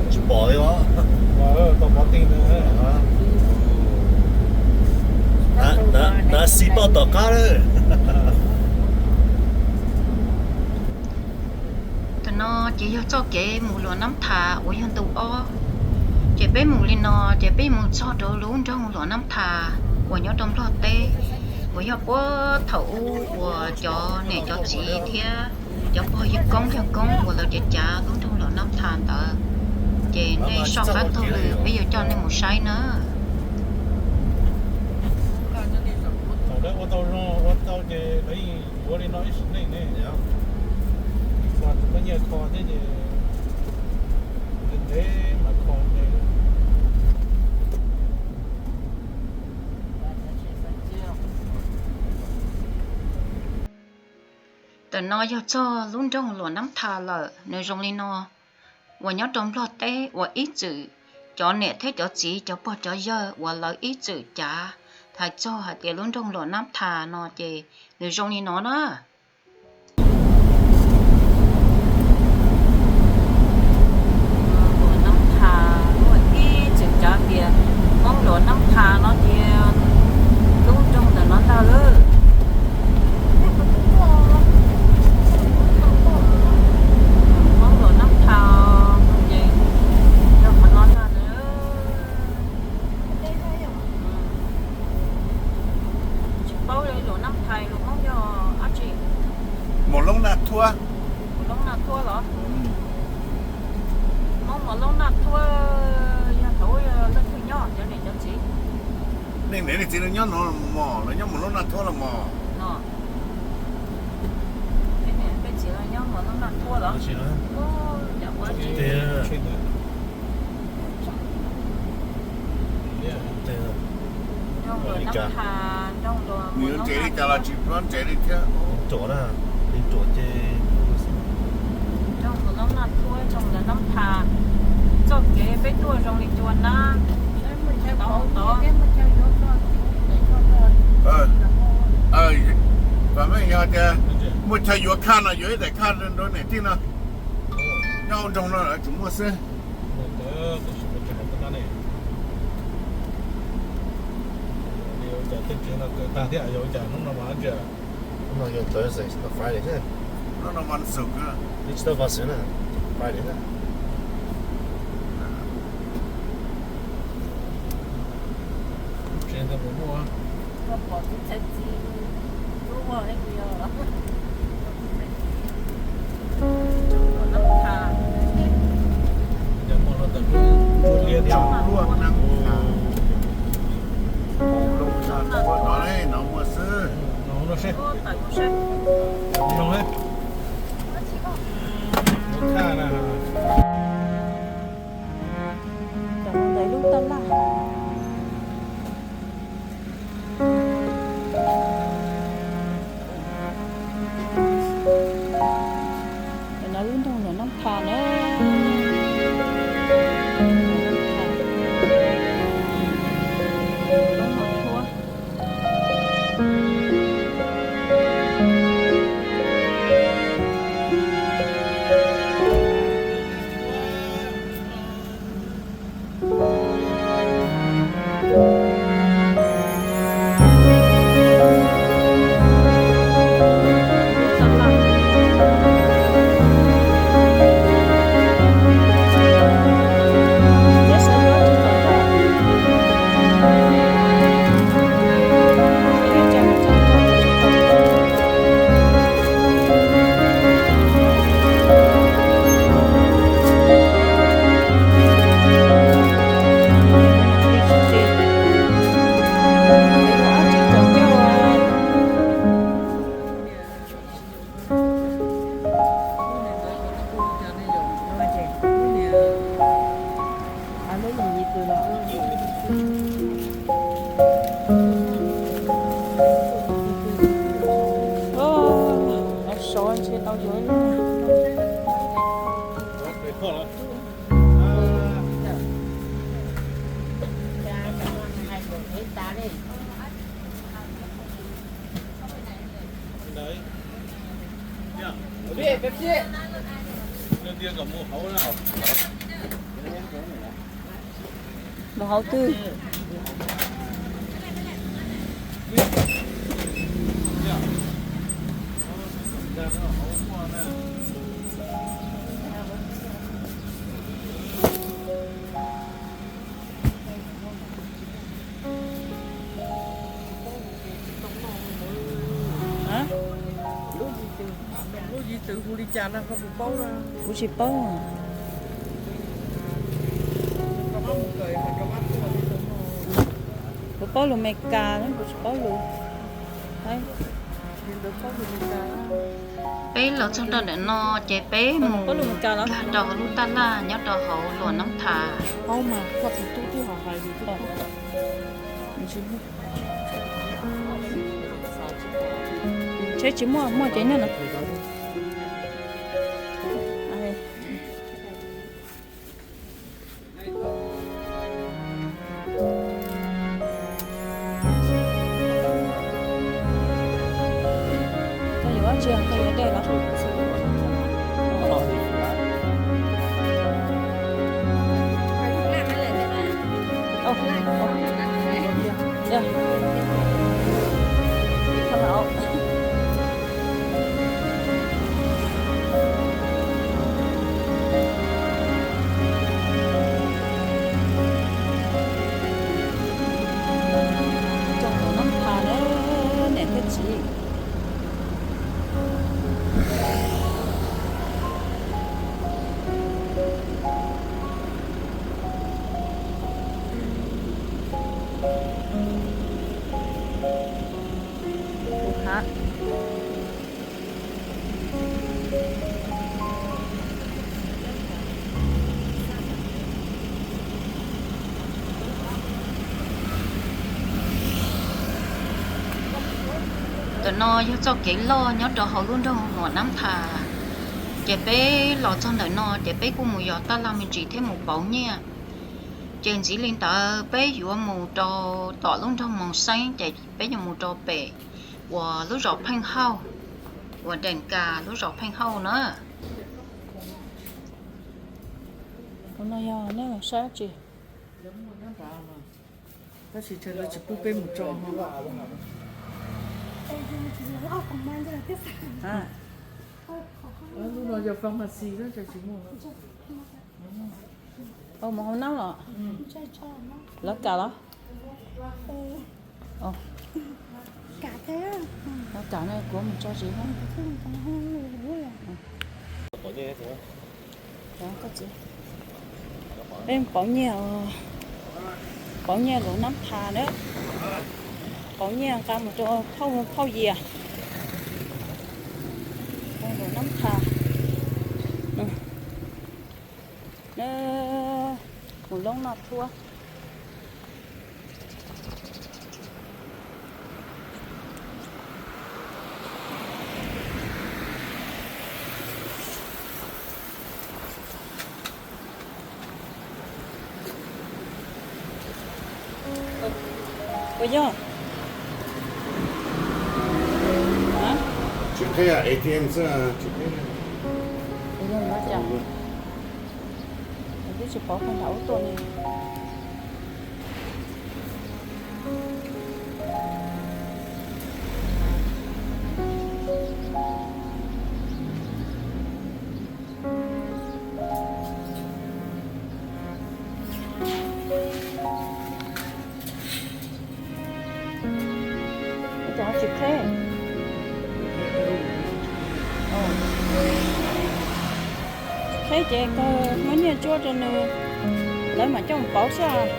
Tsis pom li os. Tau pov teeb na. Nav xis pauj tom qab lawm. Tam no ces yog txoj kev mus Luam Nab Thas uas yog ntu ob. Ces peb mus li no ces peb mus txog rau lub nroog Luam Nab Thas uas nyob rau Nplog teb, uas yog puag thaum ub uas cov niam cov txiv thiab cov pog yawg koob yawg koob uas lawv cav cav lub nroog Luam Nab Thas ntawd. Ces nej soj qab taug lw peb yuav coj nej mus saib na. Thaum lawv ua tau zoo ua tau ces lawv yeej yuav li no ib sim neej ne. Ua tus koj nyiaj kho thiab ces ntev ntev mam kho ntev. Tam no yog txog lub nroog Luam Nab Thas lawm, nws zoo li no, uas nyob rau Nplog teb uas ib txwm cov niam thiab cov txiv cov pog cov yawg uas lawv ib txwm cav hais txog hais tias lub nroog Luam Nab Thas no ces nws zoo li no na. Luam Nab Thas, ib txwm cav tias Hmoob Luam Nab Thas no ces lub nroog ntawm no ntag lawm. Hmoob Luam Nab Thas ces yog qhov no ntag lawm. Tsis paub Luam Nab Thas lus Hmoob yog dab tsi? Mos Loob Naj Thuab. Mos Loob Naj Thuab los? Hmoob Mos Loob Naj Thuab yog thaum ub yog leej twg nyob cov niam cov txiv? Nej niam nej txiv lawv nyob no mos, lawv nyob Mos Loob Naj Thuab los mos. No. Tej niam tej txiv lawv nyob Mos Loob Naj Thuab los? Ua, cov ua tsis nws yuav ntses li cas los tsis paub ntses li thiab. Ruam na, li ruam ces nroog Mos Loob Naj Thuab, nroog Luam Nab Thas, txoj kev peb tuaj zoo li cua nab. Tod, tod. Vam meej yog tias muaj chaw yuav khaj no yuav ib daim khaj rau niam tij no. Nyob hauv nroog no lawv tsuas muaj xwb. Ua cas tej tsev no kaw tag thiab, yog ua cas hnub no mas ntsia. Hnub no yog Thursday, no Friday thiab. Hnub no vas xuv, twb tsis tau vas xuv na, Friday na. Tsev ntawd puas muaj? Yog muaj los tawm ntsuab liab thiab. Ua no muaj xwb. Lub taj laj. Tam no lub nroog Luam Nab Thas na. Sov ntshe tau yuav ib lub. Mus hauv twg? Lub yim twm hu li cas no koj puas paub? Kuv tsis paub. Kuv paub lus Meskas, kuv tsis paub lus Thaib. Peb los txog rau ntawm no ces peb mus nkag rau hauv lub taj laj nyob rau hauv Luam Nab Thas. Tsheb tsis muaj, muaj ces nyob no. Koj yuav dab tsi, koj yuav dej los? Txog Luam Nab Thas na, niam thiab txiv. Ntawm no yog txoj kev loj nyob rau hauv lub nroog Luam Nab Thas. Ces peb los txog ntawm no ces peb kuj mus yos taj laj me ntsis thiab mus pauv nyiaj. Ces ntxiv li ntawd peb yuav mus rau tom lub nroog Moos Xeeb ces peb yuav mus rau pem uas lub zos Pheej Hauj, uas Deem Kas lub zos Pheej Hauj na. Tus no yog nej los saib tsis? Tab sis lawv tsis pub peb mus tso. Lub no yog pharmacy, tsis muaj. Mus hauv no los? Lawv kam los? Lawv kam no kuv mus tso tsis. Peb pauv nyiaj, pauv nyiaj Luam Nab Thas na. Pauv nyiaj nqa mus rau phauj, phauj Yias. Luam Nab Thas. Mus loob noj thuab. Puas yog? Tsis qhib A T M xwb, tsis qhib. Puas yog no cas? Twb tsis paub qhov nram ub tuaj li. Ua cas tsis qhib? Qhib ces kawg muab nyiaj tsuab rau nws, lawv mam coj mus pauv xwb.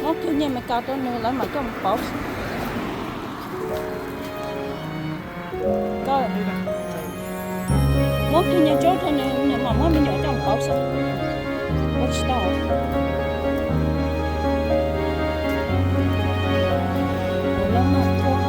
Muab kiag nyiaj Meskas rau nws lawv mam coj mus pauv. Kawg, muab kiag nyiaj tsuab rau nws, nws mam muab me nyuam coj mus pauv xwb. Ua tsis tau. Ua loob noj thuab.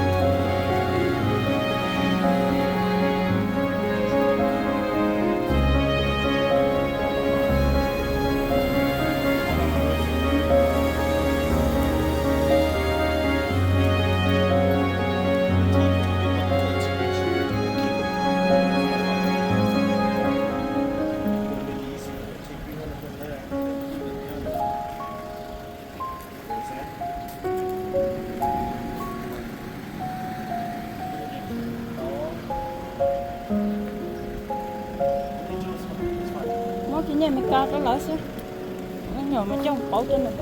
Nyiaj Amelikas rau lawv xwb, me nyuam mas coj pauv rau nws.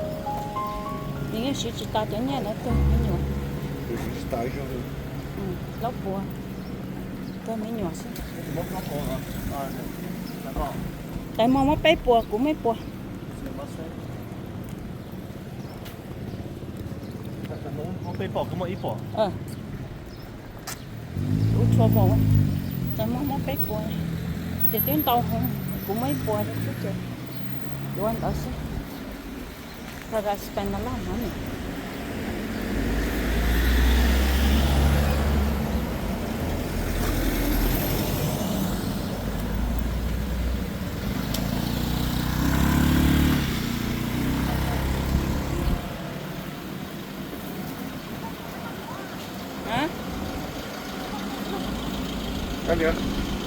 Nws yeej siv tsis tas cov nyiaj ntawd kawg me nyuam. Plaub puas kawg me nyuam xwb. Tais mog muab peb puas, kuv muab ib puas. Tais mog muab peb puas, ces twb ntau heev, kuv muab ib puas rau xwb ces yuav ntawd xwb. Para spend a lot of money.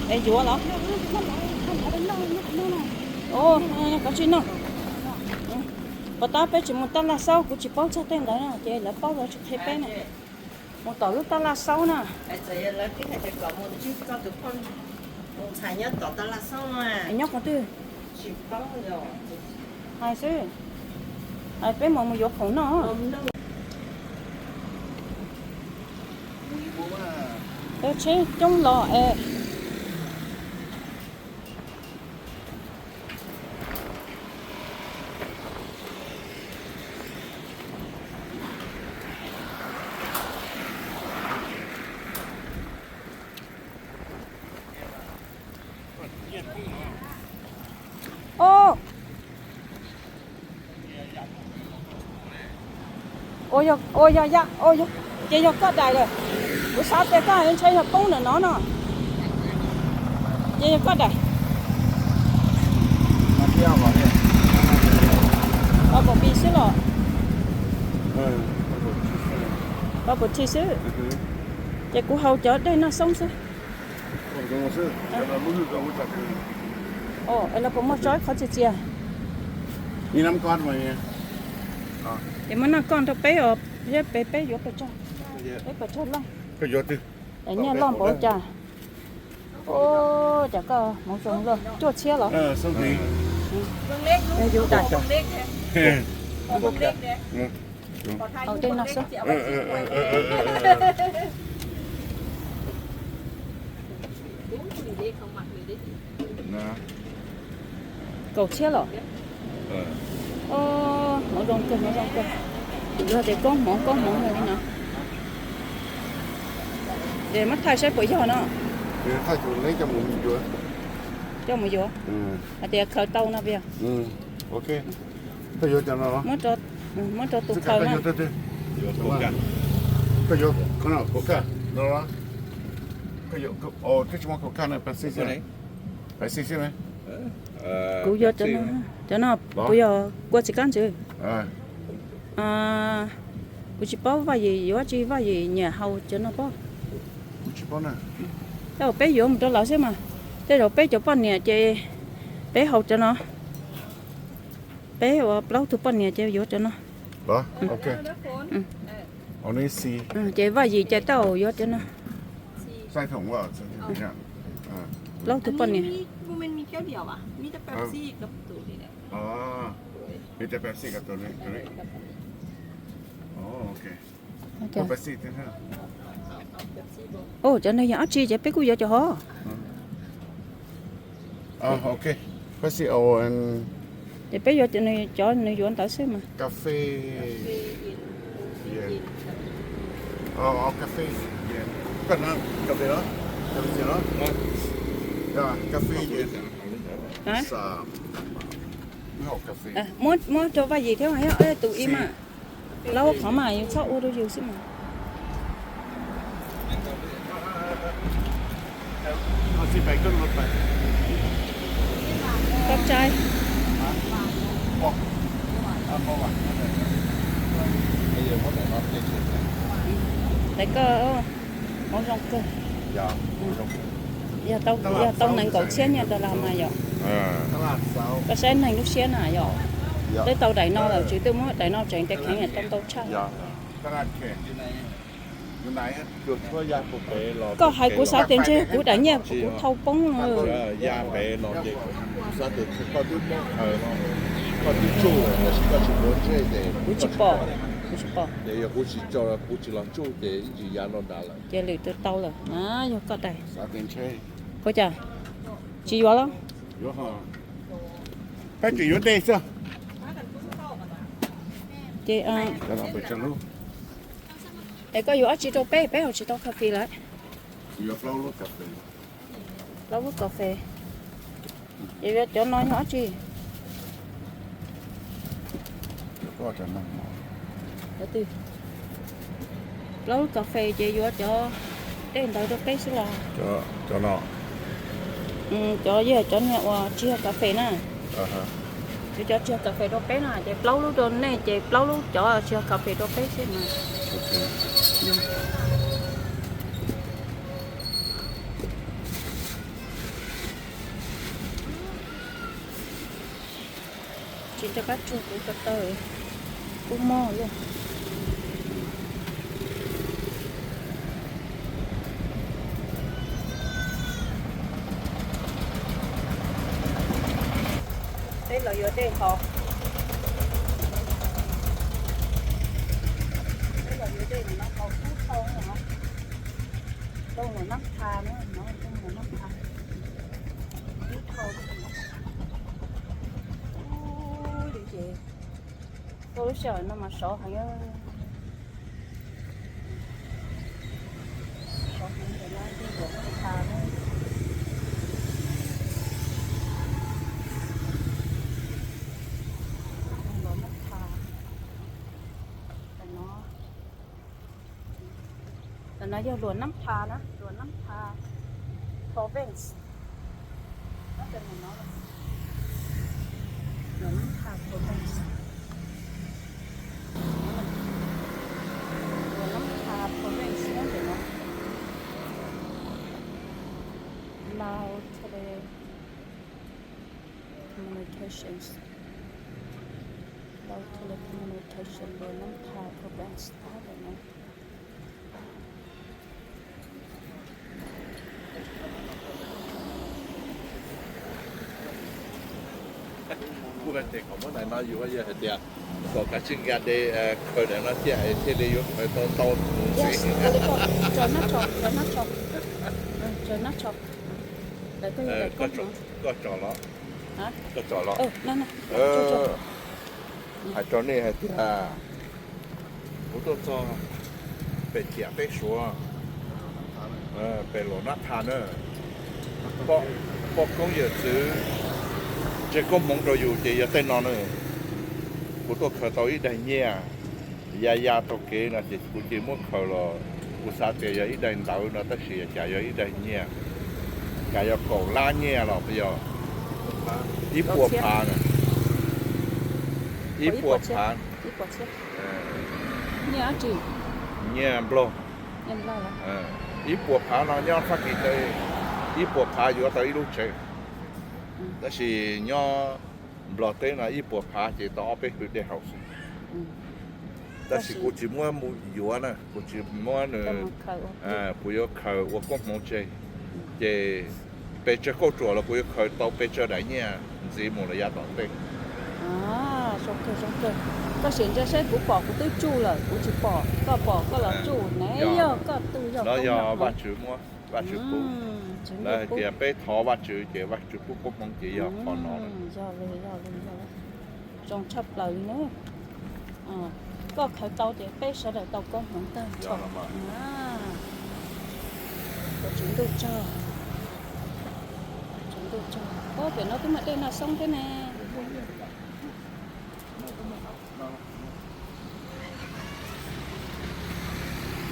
Es yuav los? Koj tsis noj. Puas tab peb tsis mus taj laj xaub, kuv tsis paub txog tej ntawd no ces lawv paub lawv tsis qhia peb na. Mus tom lub taj laj xaub na. Nyob qhov twg? Hais xwb. Hais peb mam mus yuav khoom noj. Tsheb coob los es. Ua yog, ua yog, ces yog koj daim lawm. Kuv xav tias koj ntshe yog poob ntawm no no. Ces yog koj daim. Bubble tea xwb los? Bubble tea xwb. Ces kuv haus cov dej noj xoob xwb. Es lawv puas muaj tso ib qhov txias txias? Ces muab noj koj nrog peb os, peb yuav pes tsawg, peb pes tsawg leej? Nyiaj loj npaum cas? Cas koj hmoov zoo luaj, cuaj txhiab los? Yus daim. Haus dej no xwb. Kaum txhiab los? Hmoov zoo kawg, hmoov zoo kawg. Yog tias koob hmoov koob hmoov li no, ces muab thaij saib puas yog no. Coj mus yuav. Hais tias khaws tau no puas yog? Muab rau tus khaws na. Koj yuav Coca no, koj yuav, twb tsis muaj Coca no, Pepsi xwb. Pepsi xwb. Kuv yuav cov no, puas yog kua txiv kab ntxwv? Kuv tsis paub Vaj Yim yuav dab tsi, Vaj Yim nyiam haus cov no pob. Tej zaum peb yuav mus rau lawv xwb mas. Tej zaum peb cov poj niam ces peb haus cov no. Peb ua plaub tug poj niam ces yuav cov no. Ces Vaj Yim ces tej zaum yuav cov no. Plaub tug poj niam. Ua cov no yog dab tsi ces peb kuj yuav cov hov. Ces peb yuav cov nws yuav ntawd xwb mas. Muab rau Vaj Yim thiab, tus ib mas. Laub qhov mas yus txhob ua rau yus xwb mas. Koj tsaib. Tais koj hmoov zoo kawg. Yog tau nees nkaum txhiab nyiaj dollar mas yom. Koj saib neeg lub siab na yom. Twb tau daim no lawm, tswv twb muab daim no tseem tias kheev tau ntau tshaj. Koj hais kuv xav tias ntshe kuv daim nyiaj kuv thau poob. Ya pem no ces kuv xav tias koj twb muab khaws no, koj twb tsuj lawm tab sis koj tsis muab ntsej ces kuv tsis pom, kuv tsis pom. Ces yog kuv tsis tso, kuv tsis los tsuj ces ib ntsis ya no nrad lawm. Ces lwm tus tau lawm na, yog koj daim. Ua cas tsis yuav los? Peb tsis yuav dej xwb. Ces es koj yuav dab tsi rau peb, peb ho tsis tau coffee lawm. Plaub lub cov no yog dab tsi? Plaub lub cov fes ces yuav cov dej ntawd rau peb xwb los? Cov no. Cov yog cov niag uas tsis yog cov fes na. Yuav cov tsis yog cov fes rau peb na, ces plaub lub rau nej, ces plaub lub cov tsis yog cov fes rau peb xwb na. Tsis nco qab tsuag kuv ko taw, kuv mob li. Peb los yuav dej haus. Peb los yuav dej no haus kub thau no. Rooj los nab tha na, no rooj los nab tha. Kub thau li ces koj lub sij hawm no mas sov heev. Sov heev ntawm no dej los nab tha na. Los nab tha. Tam no Tam no yog Luam Nab Tha na, Luam Nab Tha province. Luam Nab Tha province. Luam Nab Tha province nyob ntawm no. Lao Telecommunications. Lao Telecommunication Luam Nab Tha province tab ntawm no. Kuv hais tias kom muab daim no yuav yog hais tias kom kav tsij nkag de khaws daim no thiaj thiaj li yuav khaws tau ntau tus ntxiv. Koj tsom los, koj tsom los. Hais rau nej hais tias kuv tuaj txog pem ciam teb Suav, pem Luam Nab Tha na, poj koob yawm txwv tseg koob hmoov rau yus ces yog tej no na. Kuv tuaj khaws tau ib daim nyiaj ya ya taug kev no ces kuv cia muab khaws los. Kuv xav tias yog ib daim ntawv no tab sis cas yog ib daim nyiaj, cas yog kaum lab nyiaj los puas yog ib puas phav na. Ib puas phav. Nyiaj Nplog. Ib puas phav no nyob Fab Kis teb, ib puas phav yuav tau ib lub tsev. Tab sis nyob Nplog teb no ib puas phav ces tau ob peb hwv dej haus xwb. Tab sis kuv tsis muab mus yuav na, kuv tsis muab nws, kuv yuav khaws ua koob hmoov tseg. Ces pes tsawg kauj ruam los kuv yuav khaws tau pes tsawg daim nyiaj ntxiv mus los yav tom ntej. Zoo kawg, zoo kawg. Koj sim ntsia seb kuv pom kuv twb tsuj lawm, kuv tsis pom, koj pom koj los tsuj ne, yog koj twg yog no yog Vajtswv muab, Vajtswv pub. Lawv hais tias peb thov Vajtswv ces Vajtswv pub koob hmoov ces yog qhov no. Yog li, yog li, yog li. Zoo tshaj plaws li na. Koj khaws tau ces peb sawv daws tau koob hmoov tag nrho. Ua tsaug ntuj tsaug, tsaug ntuj tsaug. Ua pem no twb muaj dej noj xoob thiab ne.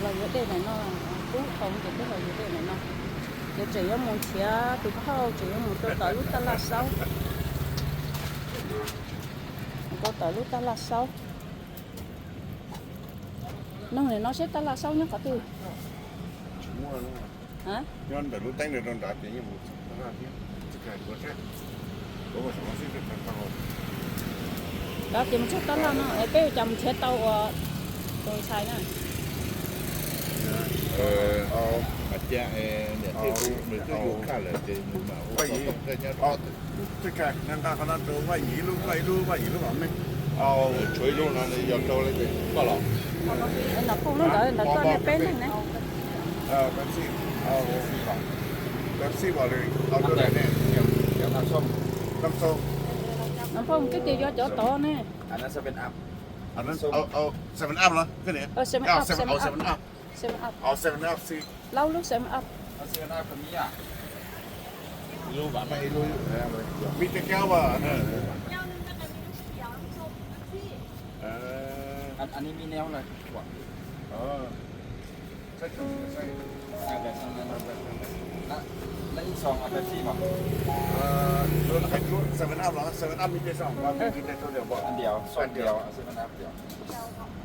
Los yuav dej ntawm no, kub thau ces twb los yuav dej ntawm no. Ces tseem yuav mus nrhiav tus phauj, tseem yuav mus rau tom lub taj laj saub. Mus rau tom lub taj laj saub. Noog nim no seb taj laj saub nyob qhov twg? Nyob ntawm lub teeb rau nrad ces yeej mus taj laj thiab. Cov ces mus txog taj laj no es peb ua cas mus nrhiav tau ua tus ntxhais na? Mas cas niam thiab kuv nws twb yuav kaj lawm ces nws mam ua tau nyob rau. Nqa qhov no rau Vaj Yim ib lub, koj ib lub, Vaj Yim lub mam me. Tshuav ib lub no yog rau koj los. Nom Phooj lub ntawd ntawd koj niag peb leeg ne. Pepsi, Pepsi bottle, Nom Phooj twb tias yuav cov tod ne. Seven Up los? Seven Up, Seven Up. Seven Up xwb. Plaub lub Seven Up. Lub vam meej ib lub. Vim tias kab as. Aneb me neo na. Seven Up los? Seven Up me te xo, me te xo diam?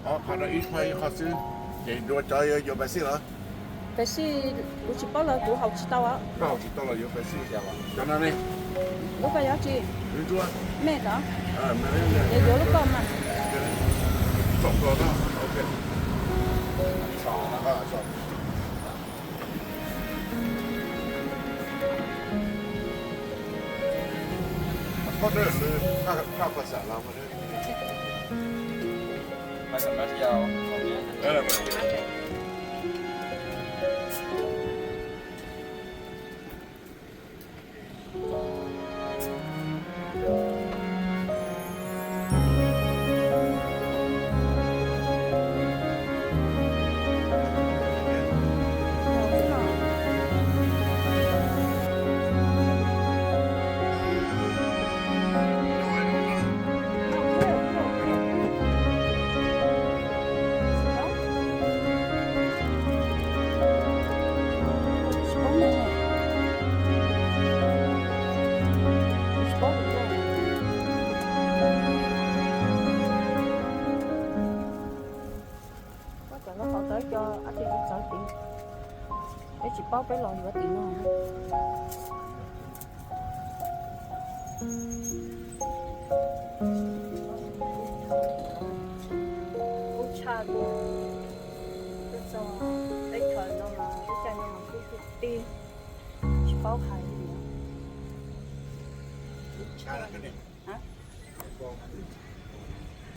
Qhov no ib qho ib qho xwb. Ces dua cov yuav Pepsi los? Pepsi kuv tsis paub lawm, kuv haus tsis tau. Koj haus tsis tau los yuav Pepsi. Cov no ne? Lub koj yuav tsi? Mej los? Ces yuav lub koj mas. Peb txawv tim, peb tsis paub peb los yuav tim no. Kub tshaj li, tuaj txog teb chaws no mas lub caij no mas kub tiag tiag, tsis paub hais li. Kub tshaj li.